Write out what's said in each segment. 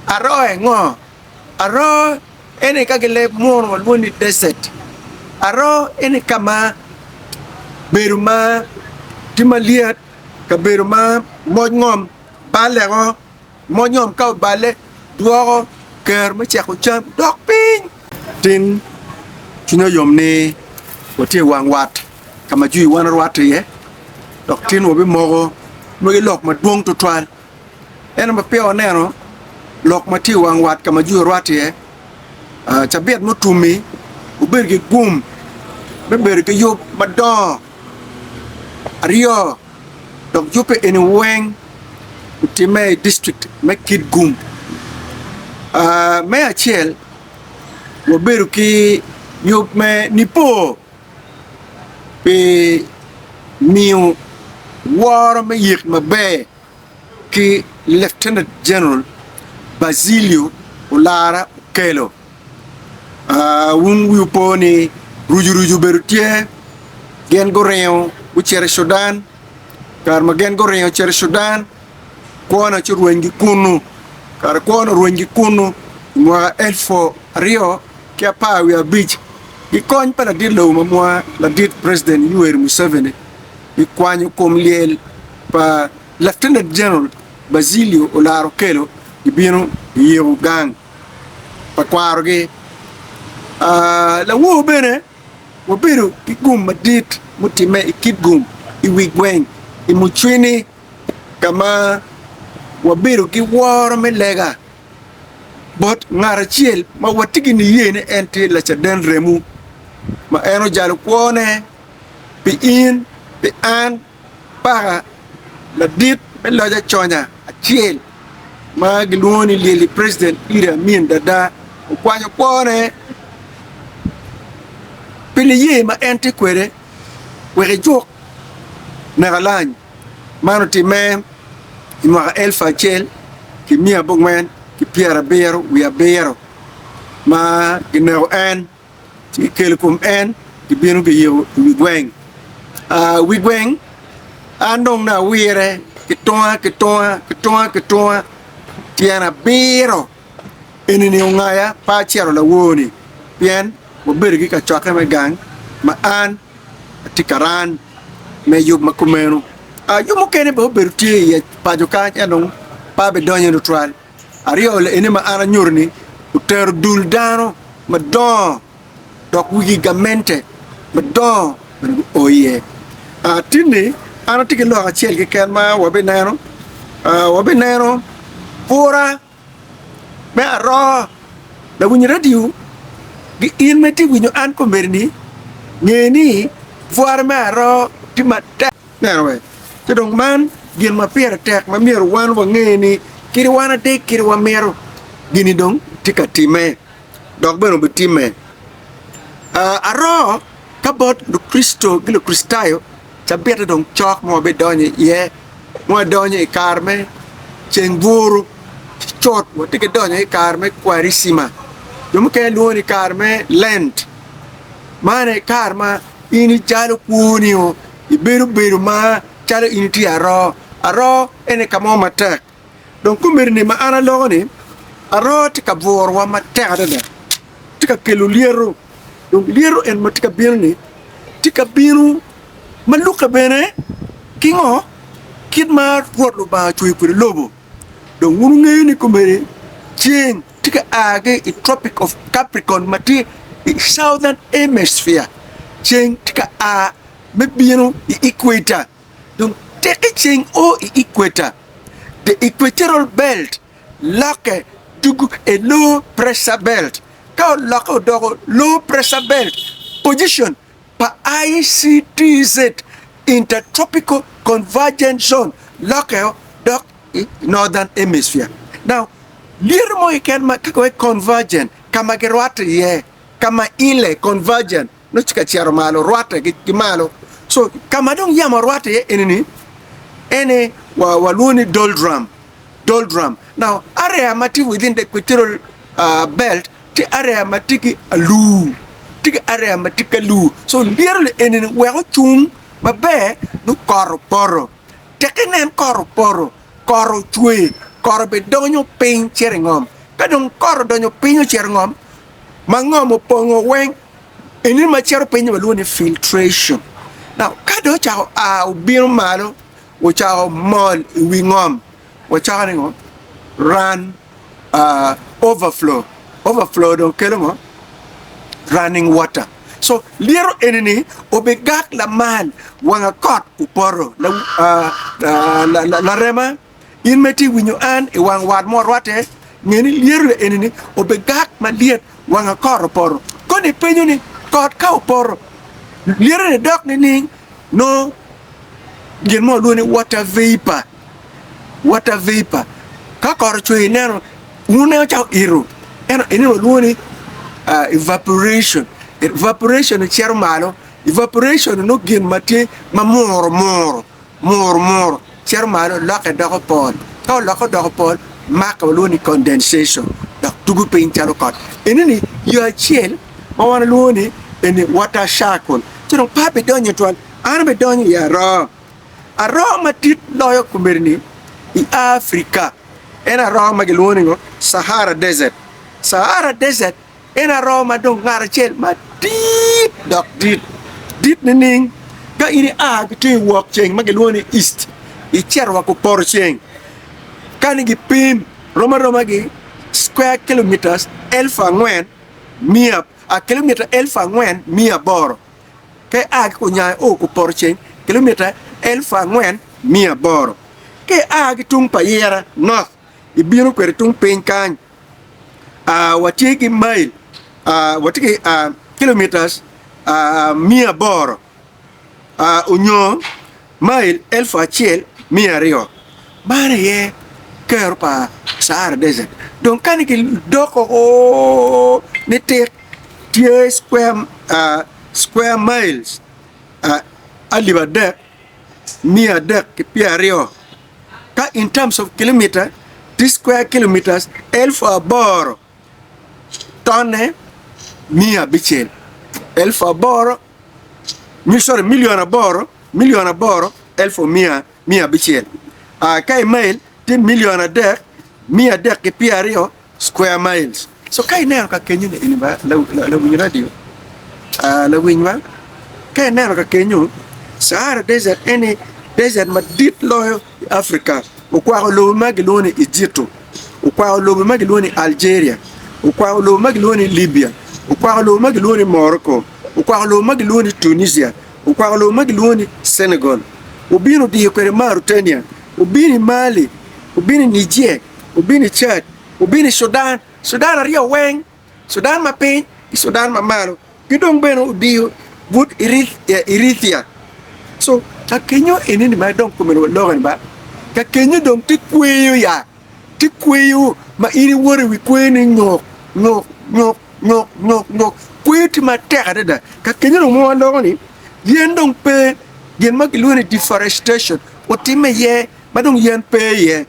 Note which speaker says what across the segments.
Speaker 1: Aroo ngo? Aroo eni ka gileb munu walwongo ni desert. Aroo eni ka ma bedo ma tye malyet, kabedo ma moc ngom balle-o, moc ngom ka oballe dwoko kero me ceko cam dok piny. Tin cwinya yom ni watye i wang wat ka ma jwi wan orwatte iye dok tin wabimoko magi lok madwong tutwal. Ento ma peya waneno lok ma tye i wang wat ka ma jwi orwatte iye, cabit mutum-mi wubedo ki gum me bedo ki yub madongo aryo dok yubbe eni weng otimme i dictrict me Kitgum. Me acel wabedo ki yub me nipo pi miyo woro me yik maber ki Lieutenant General Bazilio Olara Okello. Wun wiwu po ni rucurucu obedo tye, gin guringo gucito i Cudan, kare ma gin guringo ocito i Cudan kwone ci orwenygi kunu, kare kwone orwenygi kunu i mwaka elfu 2015 ki kony pa ladit lobo ma mwa ladit President Yoweri Museveni gikwanyo kom lyel pa Lieutenant General Bazilio Olara Okello gibino giyiko gang pa kwarogi. Lawor bene wabedo ki gum madit mutimme i Kitgum i wi gweng i Mucwini ka ma wabedo ki woro me lega bot ngat acel ma watye ki niye ni en tye Lacaden remo ma en ojalo kwone pi in, pi an, paka ladit me loc aconya acel ma gilwongo ni Lyelli President Idi Amin Dada okwanyo kwone pi niye ma en tye kwede wek ejuk nek alany. Man otimme i mwaka elfu acel ki 1977 ma gineko en. ci gikelo kom en, gibino giyiko i wi gweng. Wi gweng, an dong dong awire ki tunga ki tunga ki tunga ki tunga tyen abiro eni-ni ongaya pe acito lawor-ni pien wabedo ki kacokke me gang ma an atye karan me yub ma kumeno. Yub mukene bene obedo tye iye paco kany ento dong pe abidonyo tutwal. Aryo eni ma an anyuto-ni otero dul dano madongo dok wigi gamente madongo bene guo iye. Tinni an atye ki lok acel keken ma wabineno, wabineno bura me aroo. Lawiny redio gi in ma itye winyo an kombeddi-ni nge ni bura me aroo tye matek. Neno wek. Ci dong man gin ma pire tek ma myero wan wange ni kadi wan adek kadi wamito gini dong tye ka timme dok bene obitimme. Aroo ka bot Lukricito ki Lukricitayo cabite dong cok ma wabidonyo iye ma wadonyo i kare me ceng buru ci cut watye ki donyo i kare me Kwarecima jo mukene lwongo ni kare me Lent man aye kare ma in icalo kwoni-o Ibedo bedo ma calo in itye aroo. Aroo ene ka mo matek. Dong komedi-ni ma an aloko-ni, aroo tye ka bwurowa matek adada, tye ka kelo lyeto. Dong lyeto en ma tye ka bino-ni, tye ka bino ma lukke bene ki ngo? Kit ma Rwot Lubanga ocweyo kwede lobo. Dong wun wungeyo ni komedi ceng tye ka a ki i Tropic of Capricorn ma tye i Southern Hemisphere. Ceng tye ka a me bino i equator. Dong teke ceng o i equator, the equatorial belt lokke dugu a low pressure belt. Ka olokke odoko low pressure belt, position pa ICTZ, Intertropical Convergence Zone, lokke dok i Northern Hemisphere. Now, lyeto mo keken ma ka kiwaco convergent, ka ma girwatte iye, ka ma ile, convergent, nongo tye ka cito malo, rwatte ki malo. So, ka ma dong yamo rwatte iye eni-ni, ene walwongo ni doldrum, doldrum. Now, area ma tye within the equatorial belt tye area ma tye ki alur, tye ki area ma tye ki alur. So, lyeto-ni eni-ni wek ocung maber nongo kot opoto. Tek inen kot opoto, kot ocwe, kot obidonyo piny cito i ngom. Ka dong kot odonyo piny ocito ngom ma ngom opongo weng, eni ma cito piny-nyi walwongo ni filtration. Now ka dong ocako a obino malo ocako mol i wi ngom wacako ni ngo run overflow, overflow dong kelo ngo running water. So lyeto eni-ni obigak lamal wanga kot opoto larema. In ma itye winyo an i wang wat mo rwatte, nge ni lyeto eni-ni obigak malyet wanga kot opoto. Koni ipenyo ni, 'Kot ka opoto, lyeto-ni dok nining? Nongo gin mo walwongo ni water vapor, water vapor. Ka kot ocwer ineno, wun wuneno calo ito, ento eni walwongo ni evaporation. Evaporation cito malo, evaporation nongo gin ma tye ma muro muro. Mur mur cito malo lokke doko pol. Ka olokke odoko pol, make walwongo ni condensation dok tugo piny calo kot. Enoni yo acel ma wan walwongo ni eni water cycle. Ci dong pe abidonyo twal, an abidonyo i aroo. Aroo madit loyo komedi-ni i Africa en aroo ma gilwongo ni ngo? Sahara Desert. Sahara Desert En aroo ma dong ngat acel madit dok dit. Dit nining? Ka in ia ki tung i wok ceng ma gilwongo ni East, icito wa kupoto ceng, ka ni gipim rom aroma ki square kilometers 4,000, 4800. Ka ia ki kunyango io kupoto ceng, kilomita 4,800. Ka ia ki tung pa Yira, North, ibino kwede tung piny kany, watye ki mail, watye ki kilometers 800 onyo mail 1200. Man aye kero pa Sahara Desert. Dong ka ni gidoko o nitik tye square miles 3320. Ka in terms of kilometer tye square kilometers 8000 tonne 500 8000 sorry million aboro million aboro elfu miya abicel ka i mail tye million adek miya adek ki pyeraryo square miles. So ka ineno ka kenyo ni eni ba lawiny radio lawiny wa ka ineno ka kenyo Sahara desert eni desert madit loyo i Africa okwako lobo ma gilwongo ni Egypto okwako lobo ma gilwongo ni Algeria okwako lobo ma gilwongo ni Libya okwako lobo ma gilwongo ni Morocco okwako lobo ma gilwongo ni Tunisia okwako lobo ma gilwongo ni Senegal obino odiyo kwede Mauritania obino i Mali obino i Niger obino i Chad, obino i Sudan, Sudan aryo weng, Sudan ma piny ki Sudan ma malo, ki dong bene odiyo but Erithia. So ka kenyo enini ma dong kome waloko ni ba, ka kenyo dong tye kweyo ya, tye kweyo ma in iwoto i wi kweyo ni nyok, nyok, nyok, nyok, nyok, nyok, kweyo tye matek adada. Ka kenyo dong ma waloko ni yen dong pe, gin ma kilwongo ni deforestation otimme iye ma dong yen pe iye.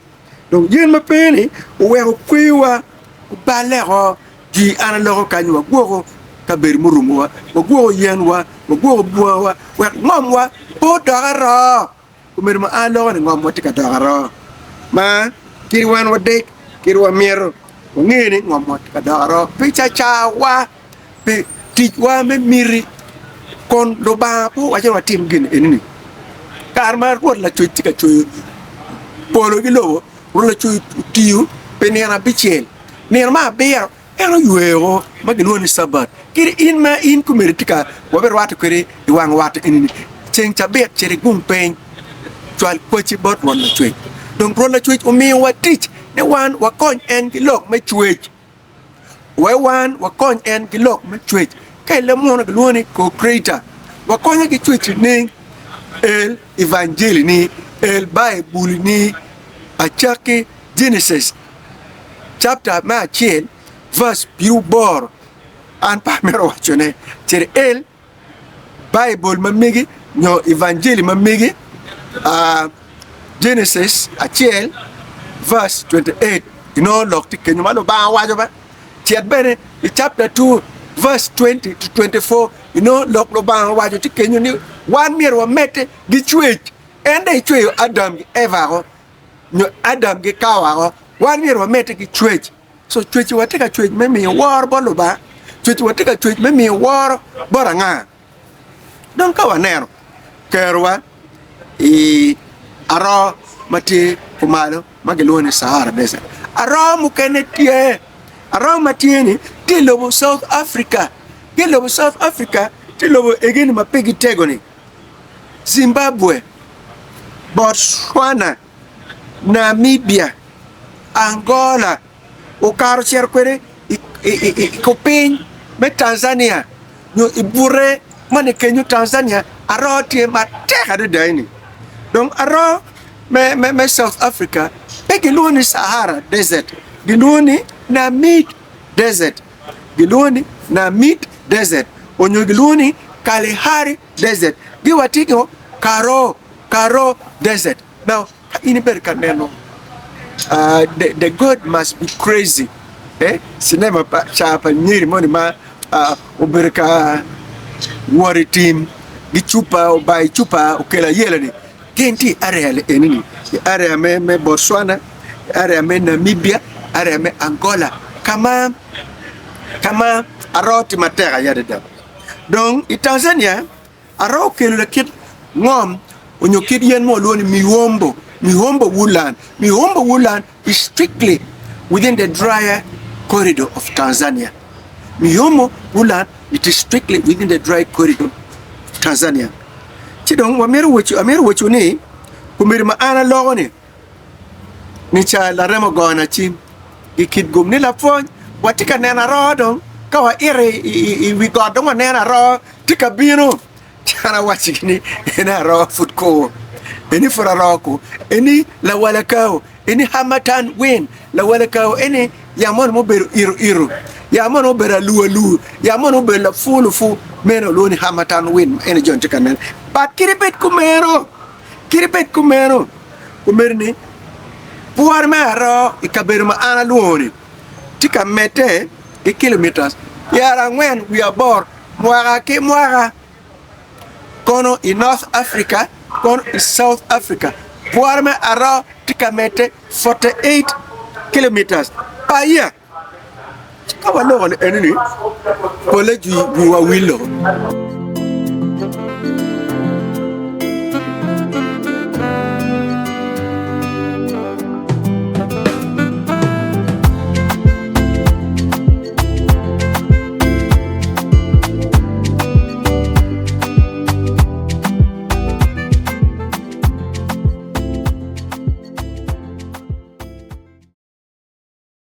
Speaker 1: Dong yen ma pe-ni oweko kweyowa oballe oko. Jwi an aloko kany wagwoko kabedo murumowa, wagwoko yenwa, wagwoko bungawa wek ngomwa pe odok aroo. Omedo ma an aloko ni ngomwa tye ka dok aroo ma kadi wan wadek kadi wamito wange ni ngomwa tye ka dok aroo pi cacawa. Pi ticwa me miti, kun Lubanga pe owaco ni watim gin eni-ni. Kare ma Rwot Lacwec tye ka cweyo polo ki lobo, Rwot Lacwec otiyo pi nino abicel. Nino me abiro en oyweyo woko ma gilwongo ni Cabat. Kadi in ma in komedi tye ka wabirwatte kwedi i wang wat eni-ni, ceng cabit cit igung piny, cwal kwacci bot Rwot Lacwec. Dong Rwot Lacwec omiyowa tic ni wan wakony en ki lok me cwec. Wek wan wakony en ki lok me cwec. Ka i leb munu kilwongo ni co-creator. Wakonye ki cwec nining? El Evanjeli ni, el Baibul ni, Acakki, Genesis, chapter me acel, verse pyeraboro. An pe amito wacone. Cit el. Baibul ma megi nyo Evanjeli ma megi, Genesis acel verse 28 inongo lok tye kenyo ma Lubanga owaco ba. Cet bene i chapter 2 verse 20 to 24 inongo lok Lubanga owaco tye kenyo ni wan myero wamedde ki cwec. En dong ecweyo Adam ki Eva woko nyo Adam ki Kawa woko, wan myero wamedde ki cwec. So cwec wa tye ka cwec me miyo woro bot Lubanga, cwec wa tye ka cwec me miyo woro bot anga? Dong ka waneno kerowa i aroo ma tye kumalo ma gilwongo ni Sahara Desert, aroo mukene tye, aroo ma tye-ni tye i lobo South Africa, ki i lobo South Africa tye lobo egini ma pigi tego-ni, Zimbabwe, Botswana, Namibia, Angola, okato ocito kwede i kupiny me Tanzania nyo i bute ma ni kenyo Tanzania aroo tye matek adada eni. Dong aroo me South Africa pe gilwongo ni Sahara Desert gilwongo ni Namib Desert gilwongo ni Namib Desert onyo gilwongo ni Kalahari Desert giwacci ni Karoo Karoo Desert. Now Ka in ibedo ka neno The God Must Be Crazy, cinema ca pa nyiri moni ma obedo ka wot i tim ki cupa, obayo cupa okelo ayela-ni, gin tye i area eni-ni, i area me Botswana, i area me Namibia, area me Angola ka ma aroo tye matek aye adada. Dong i Tanzania, Aroo okelo lakit ngom onyo kit yen mo walwongo ni miombo, miombo woodland. Miombo woodland is strictly within the drier corridor of Tanzania. Miombo woodland it is strictly within the dry corridor of Tanzania. Ci dong wamito waco, amito waco ni komiti ma an aloko ni ni ca larema ogona cim i kit gum ni lapwony watye ka neno aroo dong ka waito i wi got dong waneno aroo Tye ka bino, ci an awaccigi ni, Eni aroo pud kur, eni pud aroo kur, eni lawalakau, eni harmattan wind, lawalakau eni yamo moni mubedo ito ito, yamo moni mubedo alu alu, yamo moni mubedo lapu lupu, meno walwongo ni harmattan wind, eni jo ni tye ka nene. But kadi bed kumeno, kadi bed kumeno, omyero ni bworo me aroo i kabedo ma an alwongo-ni tye ka medde ki kilomitas pyerangwen wiye aboro Mwaka ki mwaka, kono i North Africa kono i South Africa, bworo me aroo tye ka medde 48 kilometres per year. Ka waloko ni eni-ni, polle jwi wiwa wil loko.